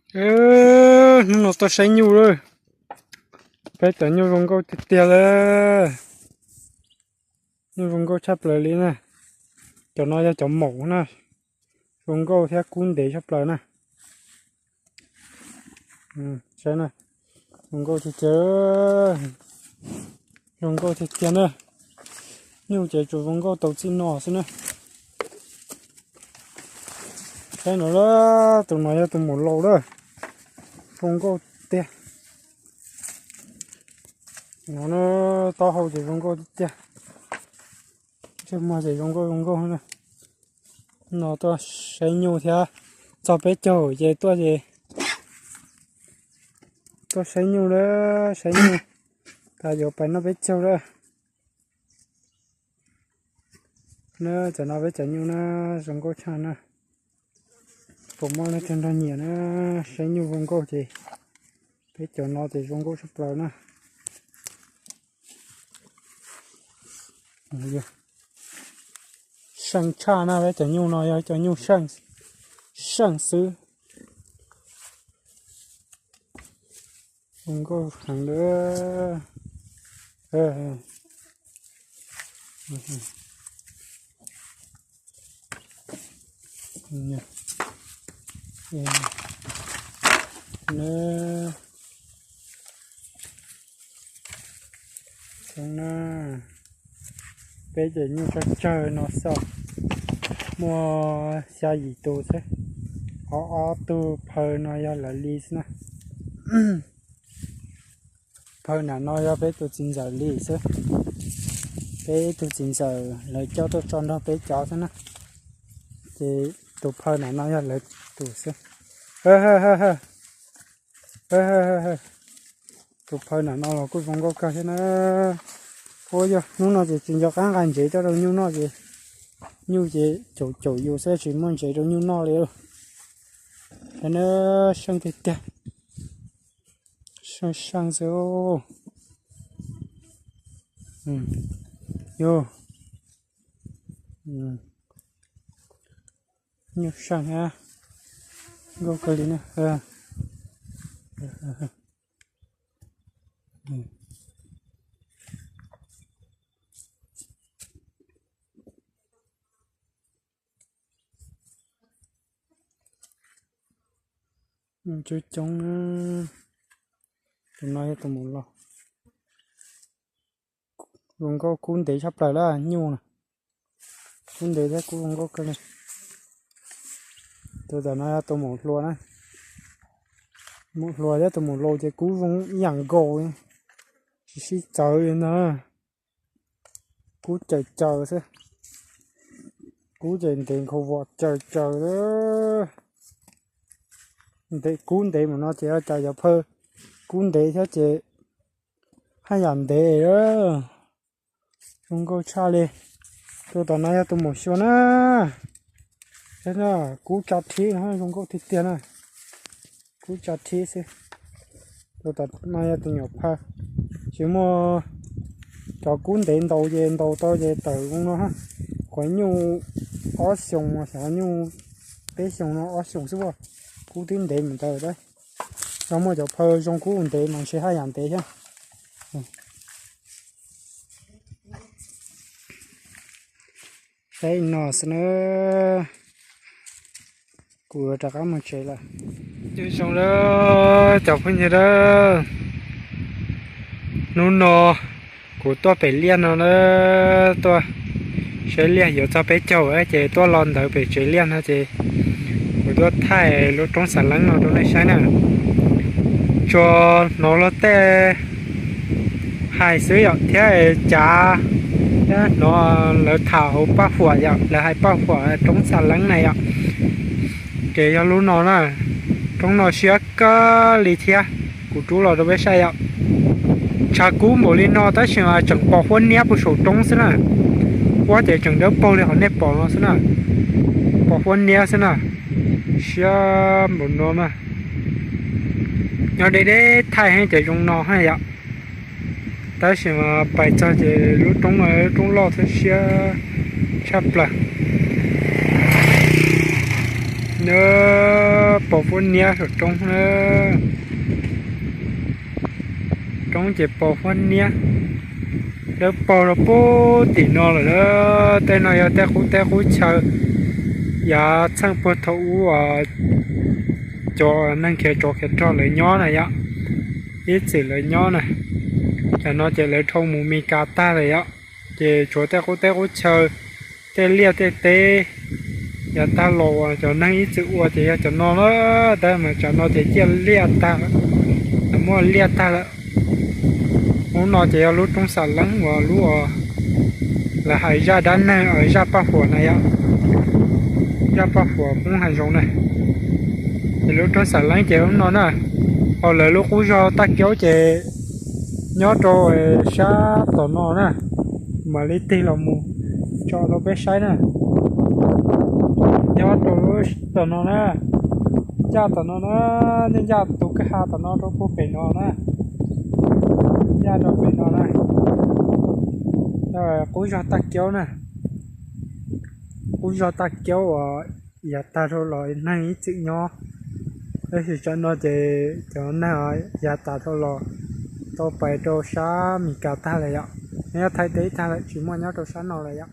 Hnub no tuaj saib nyuj lawm. Peb cov nyuj zoo nkauj tiag tiag li. Nyuj zoo nkauj tshaj plaws li na. Cov no yog cov maum na. Zoo nkauj thiab kub ntev tshaj plaws na. Saib na, zoo nkauj tiag tiag. Zoo nkauj tiag tiag na. Nyuj ces tsuas zoo nkauj tau txij no xwb na. Saib no, tus no yog tus maum laus lawm. Zoo nkauj tiag. No, taub hau ces zoo nkauj tiag tiag. Ntsej muag ces zoo nkauj zoo nkauj na. No tuaj saib nyuj thiab. Txog peb caug ces tuaj ces tuaj saib nyuj lawm, saib nyuj. Tas yuav pais noj peb caug lawm. Na, cov no peb cov nyuj na, zoo nkauj tshaj na. Puas muaj leej twg nrog nyiam na, saib nyuj zoo nkauj ces peb cov no ces zoo nkauj tshaj plaws na. Seej tshaj na, peb cov nyuj no yog cov nyuj seej xwb. Zoo nkauj heev li. Peb cov nyuj tsawg tsawg no xwb, muaj xya yim tus xwb. Ob ob tug phaw no yog lawv li xwb na. Phaw nram no yog peb tus txiv ntxawm li xwb. Peb tus txiv ntxawm lawv coj tuaj tso nrog peb cov xwb na. Ces tus phaw nram no yog lawv tus xwb. Tus phaw nram no los kuj zoo nkauj kawg thiab na. Ua yog hnub no ces tsis nco qab nqa ntsev coj rau nyuj noj ces nyuj ces caum caum yus xwb tsis muaj ntsev rau nyuj noj li. Saib na, seej tiag tiag. Seej seej xwb. Yus, nyuj seej thiab nkauj kawg li na. Coob coob na. Tus no yog tus maum laus. Zoo nkauj kub ntev tshaj plaws lawm nyuj na. Kub ntev thiab kub zoo nkauj kawg li. Tus tom no yog tus maum hluas na. Maum hluas thiab tus maum laus ces kub zoo ib yam nkaus li, tsis sib txawv li ntag. Kub caws caws xwb. Kub ces ntev nkhaus vos caws caws. Ntev, kub ntev mus no ces ua cas yuav phaw kub ntev thiab ces haj yam ntev. Zoo nkauj tshaj li. Tus tom no yog tus maum xyuas na. Kub tsa thib no zoo nkauj tiag tiag na. Kub tsa thib xwb. Tus tom no yog tus nyuam phaw. Tsis muaj cov kub ntev ntaus ces ntaus tau ces tawm zoo no. Quav nyuj ob xyoos, xyov nyuj peb xyoos no ob xyoos xwb as. Kub twb ntev mus ntawd. Yog muaj cov phaw zoo kub ntev mas ntshe haj yam ntev thiab. Saib no xwb na. Kuv rov qab mus tsev lawm. Nyob zoo lawm cov phooj ywg lawm. Hnub no kuv tuaj pem liaj no na, tuaj saib liaj yuav txog peb caug ces tuaj los ntawd pem tsev liaj no ces kuv tuaj thaij lub roob xav leeb no rau nej saib na. Tsuas hnov luag tej hais xwb yom, thiab cav thiab hnov lawv tham hauv paj huam yom, lawv hais paj huam roob xav leeb na yom. Ces yog lub no na, roob no siab kawg li thiab. Kuv rub los rau peb saib yom. Tshav kub npaum li no tab sis mas tseem pos huab niab puag saum roob xwb na. Huab ces tseem dawb paug li qhov nej pom no xwb na. Pos huab niab xwb na. Siab npaum no mas. Nyob deb deb thaij heev ces zoo no heev yom. Tab sis mas pais txog ces lub roob no lub roob loj thiab siab tshaj plaws. Nyob Pos huab niab saum roob na. Roob ces pos huab niab, lawv pos rau pub tim no lawm lauj. Tej no yog tej qub teb qub chaw yav txheej puag thaum ub cov neeg khiav tsov khiav rog lawv nyob na yom, ib txwm lawv nyob na. Cov no ces lawv dhau mus Mes Kas tag lawm yom, ces tshuav tej qub teb qub chaw, tej liaj tej teb yav tag los uas cov neeg ib txwm ua ces yog cov no na. Tab mas cov no ces ciaj liaj tag lawm, lawv muab liaj tag lawm. Lub no ces yog lub roob Xam Leeb uas lub uas lawv hais zaj dab neeg zaj paj huam na yom, zaj paj huam Hmoob hais zoo na. Ces lub roob Xam Leeb ces lub no na, ho lawv lub qub zog Tag Kiaub ces nyob rau sab tom no na, mam li tig los mus tso rau peb saib na. Nyob rau lub tom no na, ncaj tom no na, nej ncaj tus kwj ha tom no rau puag pem no na, ncaj rau pem no na, qub zog Tag Kiaub na, qub zog Tag Kiaub uas yav tag dhau los neeg ib txwm nyob. Tab sis tsam no ces cov neeg yav tas dhau los tau pais rau sab Mes Kas tag lawm yom, nyob Thaib teb tag lawm tsis muaj nyob rau sab no lawm yom.